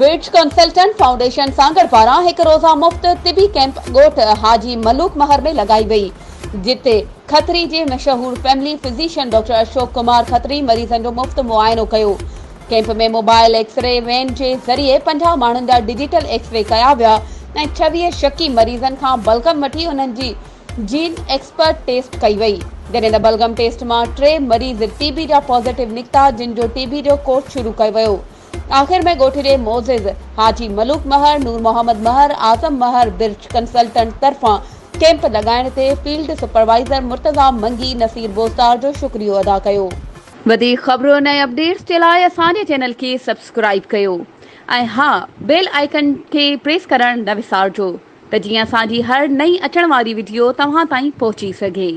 Birch consultant foundation Sanghar پاران هڪ روزه مفت طبي ڪئمپ ڳوٺ حاجي ملوڪ مهر ۾ لڳائي وئي، جتي کتري جي مشهور family physician doctor Ashok Kumar Khatri مريضن جو مفت معائنو ڪيو. ڪئمپ ۾ موبائل ايڪسري وين جي ذريعي 50 ماڻهن جا ڊجيٽل ايڪسري ڪيا ويا ۽ 26 شڪي مريضن کان بلغم وٺي انهن جي جين ايڪسپرٽ ٽيسٽ ڪئي وئي، جڏهن ته بلغم ٽيسٽ مان ٽي مريض ٽي بي جا پازيٽو نڪتا جن جو ٽي بي جو ڪورس شروع ڪيو ويو. آخر ۾ ڳوٺ جي معزز حاجي ملوڪ مهر، نور محمد مهر، اعظم مهر برچ ڪنسلٽنٽ طرفان ڪئمپ لڳائڻ تي فيلڊ سپروائيزر مرتضيٰ منگي، نصير بوزدار جو شڪريو ادا ڪيو. وڌيڪ خبرن ۽ اپڊيٽس جي لاء اسان جي چينل کي سبسڪرائيب ڪيو ۽ ها بيل آئيڪن کي پريس ڪرڻ نه وسارجو. ته جيئن اسان جي هر نئين اچڻ واري وڊيو توهان تائين پهچي سگهي.